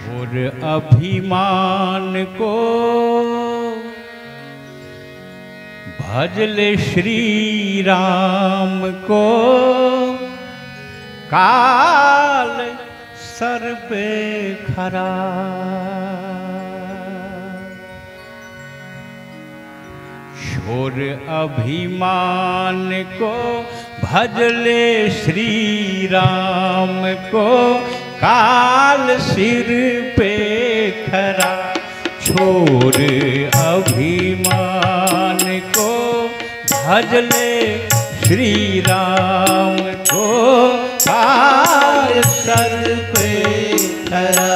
छोड़ अभिमान को भजले श्री राम को, काल सर पे खरा। छोड़ अभिमान को भजले श्री राम को, काल सिर पे खरा। छोड़ अभिमान को भजले श्री राम को, काल सर पे खरा।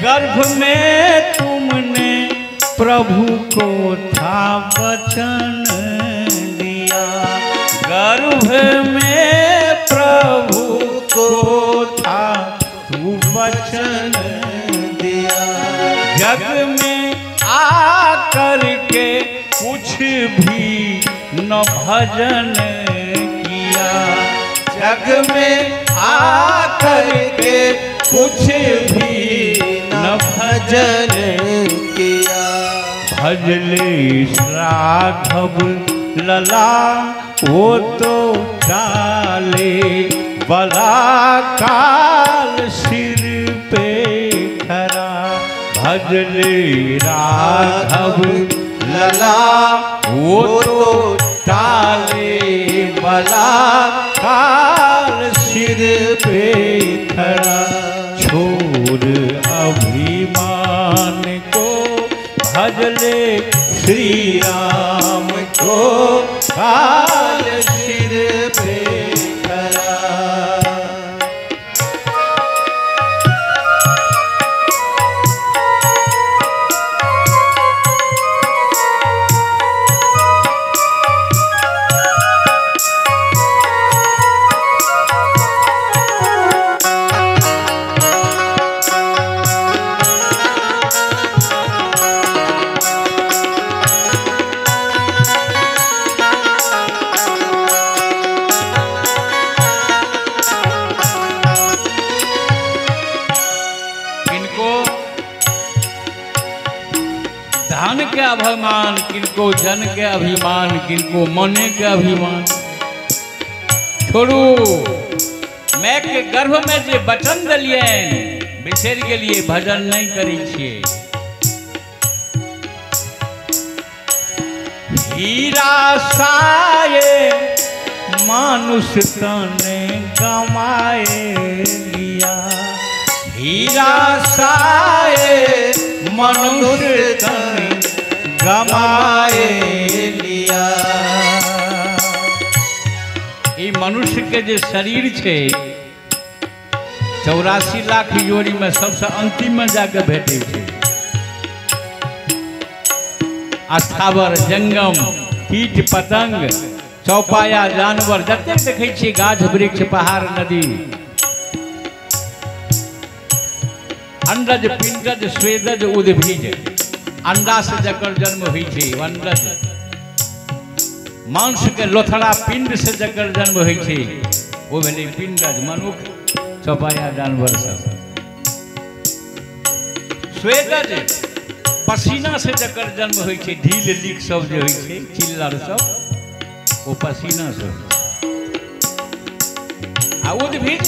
गर्भ में तुमने प्रभु को था वचन दिया, गर्भ में प्रभु को था तू वचन दिया। जग में आकर के कुछ भी न भजन किया, जग में आकर के कुछ भी न भजन किया। भजले राघव लला वो तो डाले बला, काल सिर पे खरा। भजले राघव लला वो तो डाले बला, काल सिर पे खरा। छोड़ अभिमान को भजले श्री राम को, काल सिर पे खरा। धन के अभिमान, किनको जन के अभिमान, किनको मने के अभिमान। छोड़ू, मैं के गर्भ में जे वचन दिलियन बिसरि गेलिए, भजन नहीं करै छियै। हीरा साये मानुष तने गमाए लिया, हीरा साये मनुष्य तने गमाए लिया। ई मनुष्य के जे शरीर छे 84 लाख जोड़ी में सबसे अंतिम में जाके भेटे छे। स्थावर जंगम कीट पतंग चौपाया जानवर जतेक देखै छियै, गाछ वृक्ष पहाड़ नदी, अंडज पिंडज स्वेदज उद्भिज, अंडा से जकर जन्म होइ छै अंडज, मांस के लोथड़ा पिंड से जकर जन्म होइ छै ओ भेलै पिंडज, मनुख चौपाया जानवर सब। स्वेदज पसीना से जकर जन्म होइ छै, ढील लीक सब जे होइ छै, चिल्लर सब, ओ पसीना से। आ उद्भिज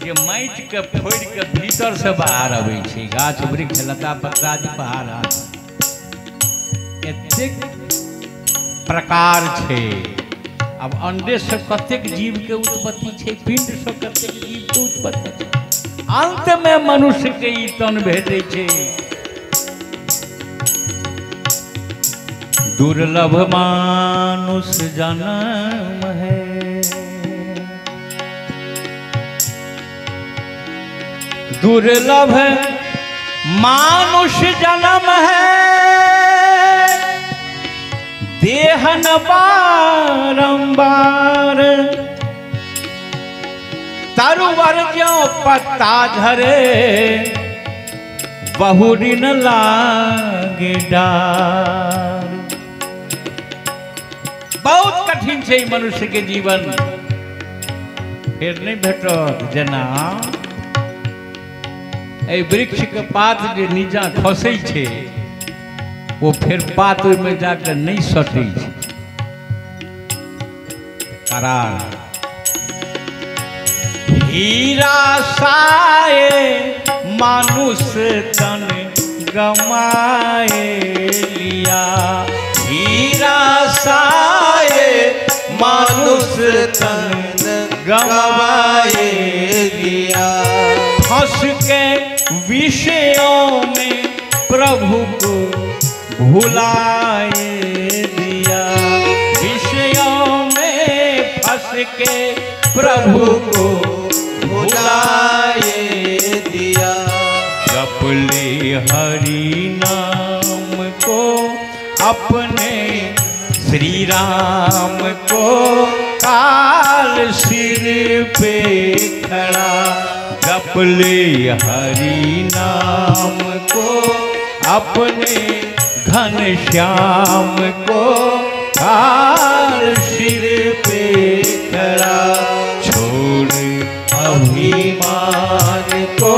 जे माटि के फोड़ि के भीतर से बाहर अबै छै, गाछ वृक्ष लता पत्ता पहाड़ आदि, एतेक प्रकार छै। अब अंडे से कतेक जीव के उत्पत्ति छै, पिंड से कतेक जीव के उत्पत्ति छै, अंत में मनुष्य के ई तन भेटै छै। दुर्लभ मानुष जन्म है। दुर्लभ मानुष जन्म है, देहन बारंबार, तरुवर ज्यों पत्ता झरे, बहुरिन लागे डार। बहुत कठिन छै मनुष्य के जीवन, फिर नहीं भेटत। जेना एहि वृक्ष के पात जे नीचा खसै छै, वो फिर पात ओहिमे जाके नहीं सटै छै। करार हीरा साए मानुष तन गमाए लिया, हीरा साए मानुष तन गमाए लिया, फंस के विषयों में प्रभु को भुलाए दिया, विषयों में फंस के प्रभु को भुलाए दिया। जप ले हरि नाम को अपने श्री राम को, काल सिर पे खड़ा। जप ले हरि नाम को अपने घन श्याम को, काल सिर पे खड़ा। छोड़ अभिमान को,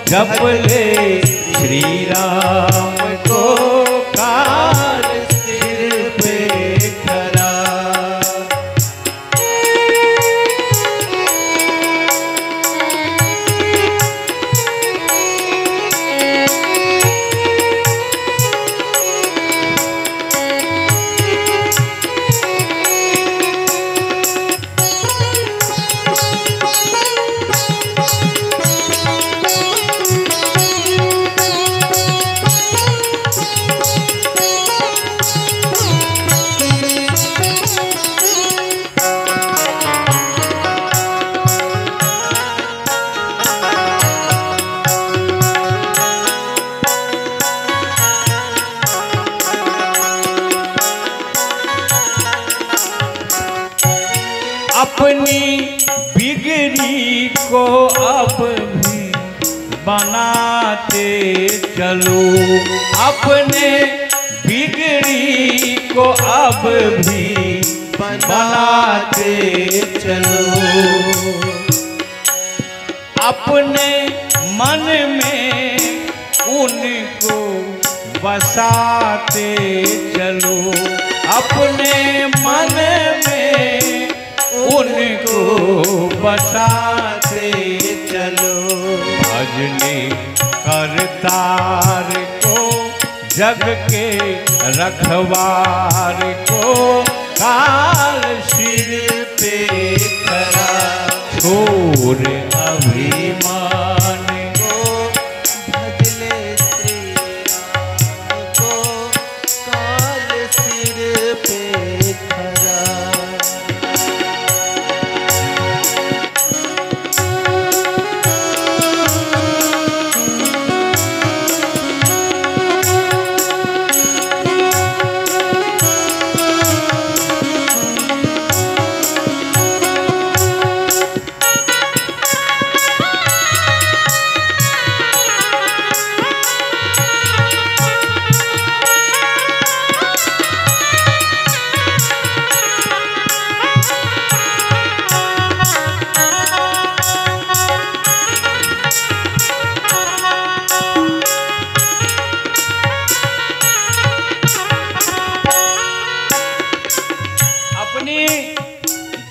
जप ले श्री राम को, काल सिर पे खड़ा। अपनी बिगड़ी को अब भी बनाते चलो, अपने बिगड़ी को अब भी बनाते चलो, अपने मन में उनको बसाते चलो, अपने मन में उनको बसाते चलो। भजने करतार को, जग के रखवार को, काल सिर पे खड़ा। छोड़ अभिमान को, भजले श्री राम को, काल सिर पे खड़ा।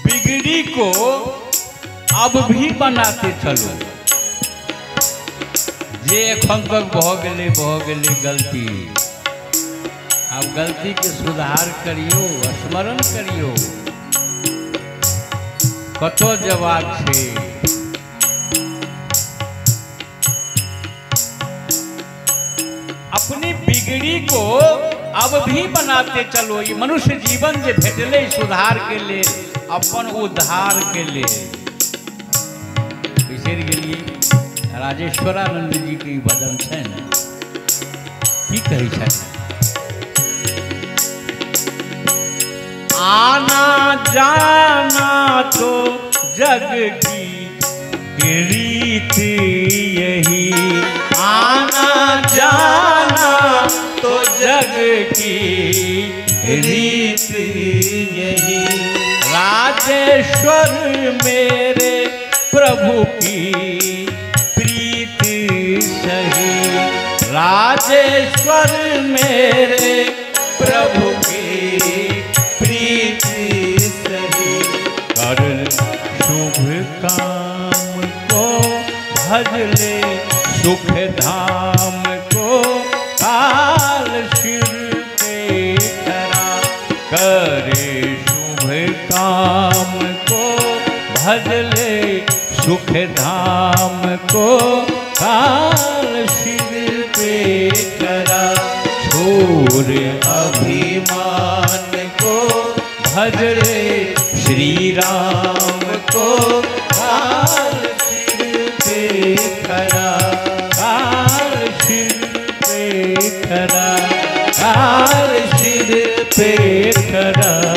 बिगड़ी को अब भी बनाते चलो। जे एखन तक भ गेलै गलती, अब गलती के सुधार करियो, स्मरण करियो। कतौ जवाब छे? अपनी बिगड़ी को अब भी बनाते चलो। ई मनुष्य जीवन जे भेटलै सुधार के लेल, अपन उद्धार के लेल। बिसरि गेलियै राजेश्वरानंद जी के ई भजन छै ने, की कहै छथि? आना जाना तो जग की रीत यही, आना जाना तो जग की रीत यही, राजेश्वर मेरे प्रभु की प्रीत सही, राजेश्वर मेरे प्रभु की प्रीत सही। कर शुभ काम को भज ले सुख धाम को, काल सिर पे खरा। करे शुभ काम को भज ले सुख धाम को, काल सिर पे खरा। छोड़ अभिमान को भज ले श्री राम को, काल सिर पे खरा, काल सिर पे खरा, काल सिर पे खरा।